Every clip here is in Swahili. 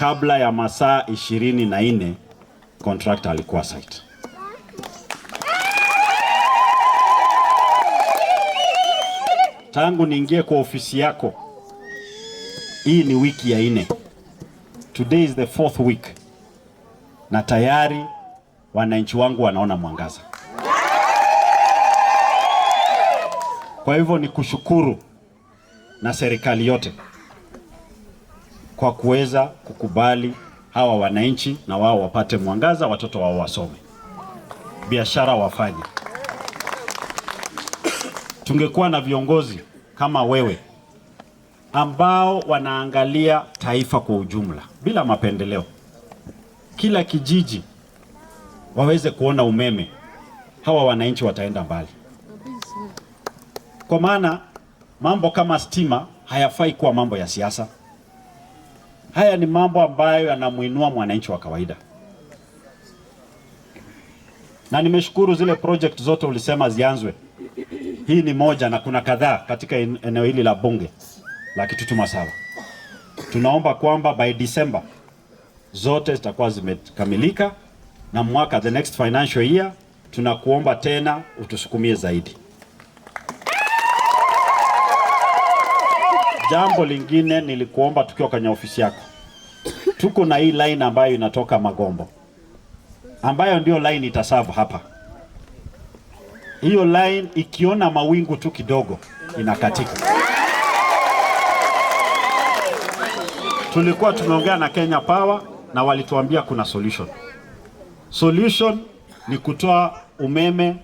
Kabla ya masaa 24 contractor alikuwa site. Tangu niingie kwa ofisi yako, hii ni wiki ya 4. Today is the 4th week. Na tayari wananchi wangu wanaona mwangaza. Kwa hivyo ni kushukuru na serikali yote kwa kuweza kukubali hawa wananchi na wao wapate mwangaza, watoto wao wasome, biashara wafanye. Tungekuwa na viongozi kama wewe ambao wanaangalia taifa kwa ujumla bila mapendeleo, kila kijiji waweze kuona umeme, hawa wananchi wataenda mbali. Kwa maana mambo kama stima hayafai kuwa mambo ya siasa. Haya ni mambo ambayo yanamuinua mwananchi wa kawaida. Na nimeshukuru zile project zote ulisema zianzwe. Hii ni moja na kuna kadhaa katika eneo hili la bunge la Kitutu Masaba. Tunaomba kwamba by December zote zitakuwa zimekamilika, na mwaka the next financial year tunakuomba tena utusukumie zaidi. Jambo lingine nilikuomba tukiwa kwenye ofisi yako, tuko na hii line ambayo inatoka Magombo, ambayo ndio line itaserve hapa. Hiyo line ikiona mawingu tu kidogo inakatika. Tulikuwa tumeongea na Kenya Power na walituambia kuna solution. Solution ni kutoa umeme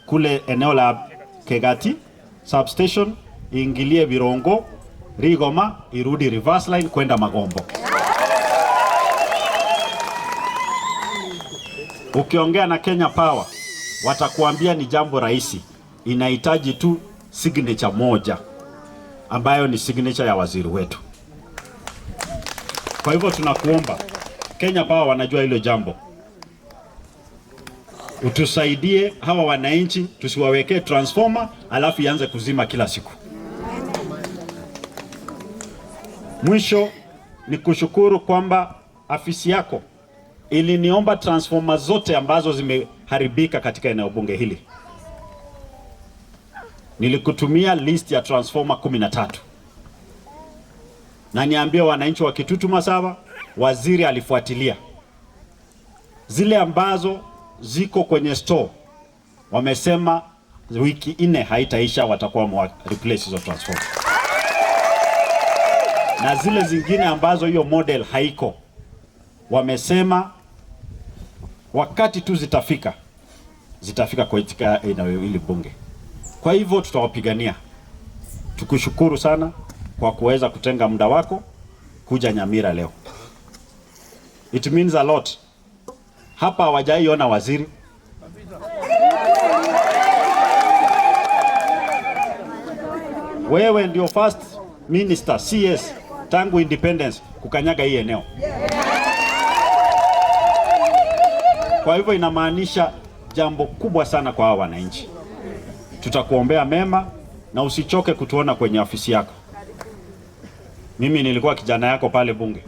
kule eneo la Kegati substation, iingilie Birongo, Rigoma, irudi reverse line kwenda Magombo. Ukiongea na Kenya Power watakuambia ni jambo rahisi, inahitaji tu signature moja ambayo ni signature ya waziri wetu. Kwa hivyo tunakuomba, Kenya Power wanajua hilo jambo, utusaidie hawa wananchi, tusiwawekee transformer alafu ianze kuzima kila siku. Mwisho ni kushukuru kwamba afisi yako iliniomba transformer zote ambazo zimeharibika katika eneo bunge hili. Nilikutumia list ya transformer 13. Na niambie wananchi wa Kitutu Masaba, waziri alifuatilia zile ambazo ziko kwenye store. Wamesema wiki 4 haitaisha, watakuwa replace hizo transformer. Na zile zingine ambazo hiyo model haiko, wamesema wakati tu zitafika, zitafika katika eneo hili bunge. Kwa hivyo tutawapigania. Tukushukuru sana kwa kuweza kutenga muda wako kuja Nyamira leo. It means a lot. Hapa hawajaiona waziri. Wewe ndio first minister CS tangu independence kukanyaga hii eneo. Kwa hivyo inamaanisha jambo kubwa sana kwa hawa wananchi. Tutakuombea mema na usichoke kutuona kwenye ofisi yako. Mimi nilikuwa kijana yako pale bunge,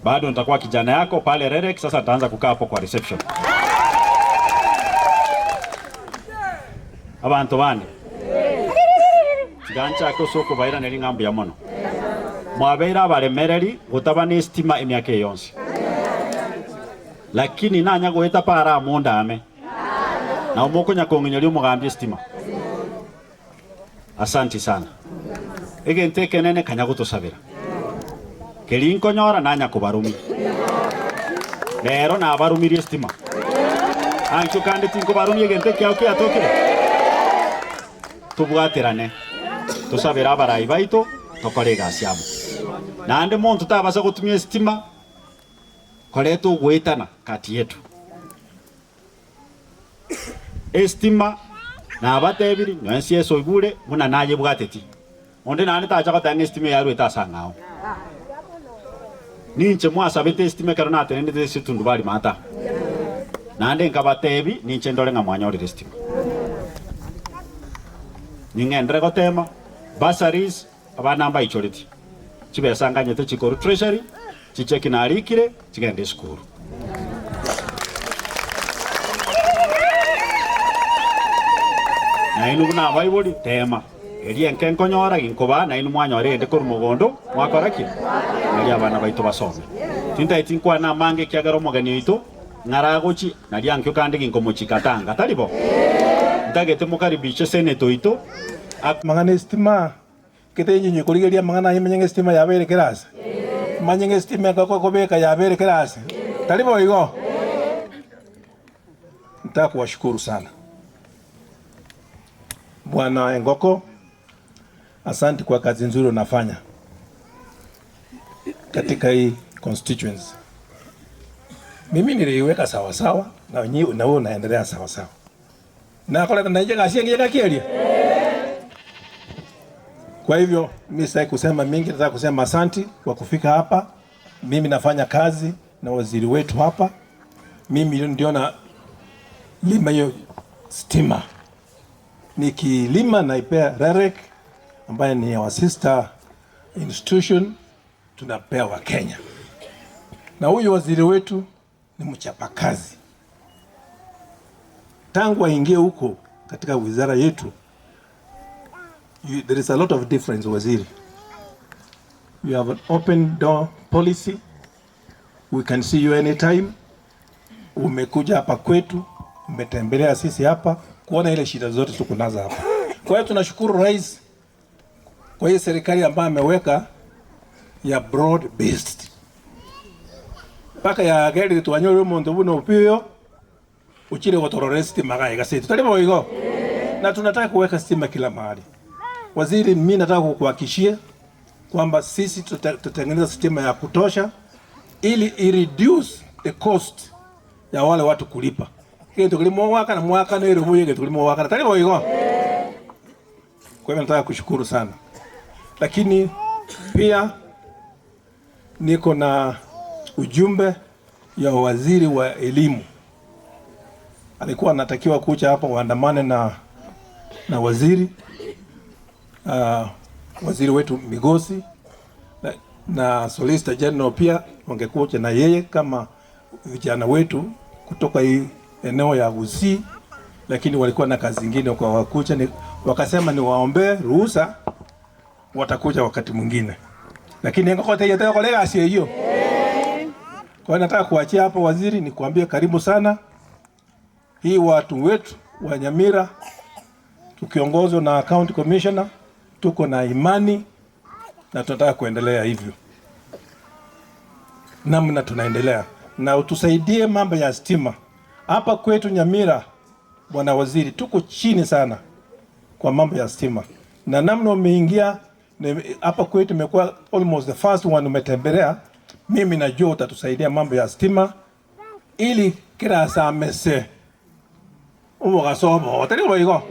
bado nitakuwa kijana yako pale Rerek. Sasa nitaanza kukaa hapo kwa reception. Abantu bane tigancha ko soko baira neri ngambu ya mono mwabeira abaremereri gutaba ni stima emiaka yonse, lakini nanya gweta para mundame na umukunya kong'inyoria omogambia stima. Asanti sana. Egente kenene kanya gotosabera keri nkonyora nanya kobarumi rero nabarumirie stima ankio kandi tinkobarumia egente kiao kiatokire. Tubwaterane tusabera abarai baito tokore egasi amo naende monto tabasa gotumia estima koreta ogwetana kati yetu estima nabatebiri nyoensi ase oigure buna naye bwateti onde naende tacha gotanga estima yarwete ase ang'ao ninche mwasabete estima ekero natenenete ase etundu bari mata naende nkabatebi ninche ndore ng'a mwanyorire estima ning'endere gotema bursaries abana mbaichoreti Chibesanganyete chikoru treasury, chicheki narikire, chigende esukuru. Nainu buna abaibori tema. Eri enke nkonyora ginkoba nainu mwanyora ende koru mogondo mwakora ki? Nari abana baito basome. Tintaeti nkwana amange ekiagera omogeni oito ng'aragochi nari ankio kandi ginkomochikatanga taribo. Ntagete mokaribiche senate oito. Mang'ana estima kete nyinyi kurigeria mang'ana aye manyenge estima yabere kerase. Manyenge estima ekobeka yabere kerase. Taribo igo. Nataka kuwashukuru sana Bwana Engoko, asante kwa kazi nzuri unafanya katika hii constituency. Mimi niliiweka sawa sawa na wewe unaendelea sawa sawa. Na kwa nje kasi kielia. Kwa hivyo mimi sitaki kusema mingi, nataka kusema asanti kwa kufika hapa. Mimi nafanya kazi na waziri wetu hapa. Mimi ndio na lima hiyo stima. Nikilima naipea REREC ambaye ni our sister institution, tunapea wa Kenya. Na huyu waziri wetu ni mchapakazi. Tangu aingie huko katika wizara yetu, there is a lot of difference, waziri. You have an open door policy. We can see you anytime. Umekuja hapa kwetu, umetembelea sisi hapa, kuona ile shida zote tuko nazo hapa. Kwa hiyo tunashukuru rais kwa hiyo serikali ambayo ameweka ya broad based. Paka ya gari tuwanyore muntu buno upio uchire gotorore stima ga igaseti. Tutalipo higo. Na tunataka kuweka stima kila mahali. Waziri, mimi nataka kukuhakikishia kwamba sisi tutatengeneza stima ya kutosha ili i reduce the cost ya wale watu kulipa. Kintu kilimo waka na mwaka na ile mwenye kilimo waka. Talipo higo. Kwa hivyo nataka kushukuru sana. Lakini pia niko na ujumbe ya waziri wa elimu. Alikuwa anatakiwa kuja hapa waandamane na waziri, waziri wetu Migosi na Solicitor General pia wangekuja na yeye kama vijana wetu kutoka hii eneo ya Gusii, lakini walikuwa na kazi nyingine kwa wakuja, wakasema ni waombe ruhusa, watakuja wakati mwingine. Lakini ngokote yete kolega sie hiyo. Kwa hiyo nataka kuachia hapo waziri, nikuambie karibu sana. Hii watu wetu wa Nyamira tukiongozwa na county commissioner tuko na imani na tunataka kuendelea hivyo. Namna tunaendelea. Na utusaidie mambo ya stima. Hapa kwetu Nyamira, bwana waziri, tuko chini sana kwa mambo ya stima. Na namna umeingia hapa kwetu imekuwa almost the first one umetembelea. Mimi najua utatusaidia mambo ya stima ili kila saa mese umugasomo tali boigo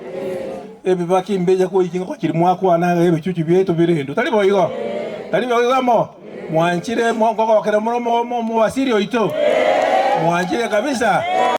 ebi bakimbeja ko ikinga ko kiri mwako ana ebi chuchu bietu birindu tali boigo tali boigo mo mwanchire mwongoko kere mo mo wasiri oito mwanchire kabisa.